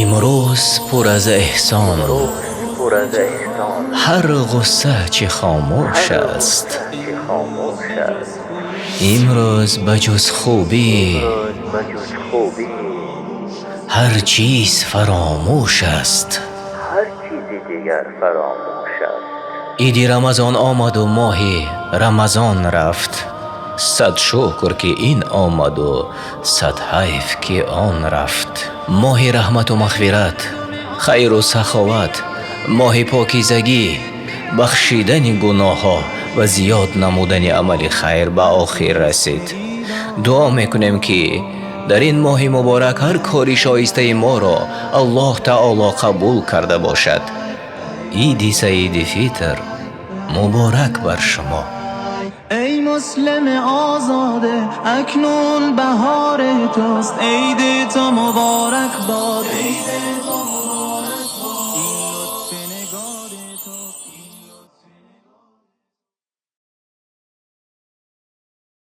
Имрӯз пур аз эҳсон, ҳар ғусса чӣ хомӯш аст. Имрӯз ба ҷуз хубӣ ҳар чиз фаромӯш аст. Иди Рамазон омад ва моҳи Рамазон рафт. Сад шукр ки ин омад ва сад ҳайф ки он рафт. Моҳи раҳмат ва мағфират, хайру саховат, моҳи покизагӣ, бахшидани гуноҳҳо ва зиёд намудани амали хайр ба охир расид. Дуо мекунем ки дар ин моҳи муборак ҳар кори шоистаи моро Аллоҳи таъоло қабул карда бошад. Иди Саиди Фитр муборак бар шумо. Эй муслими озода, акнун баҳори туст, иди ту муборак бод.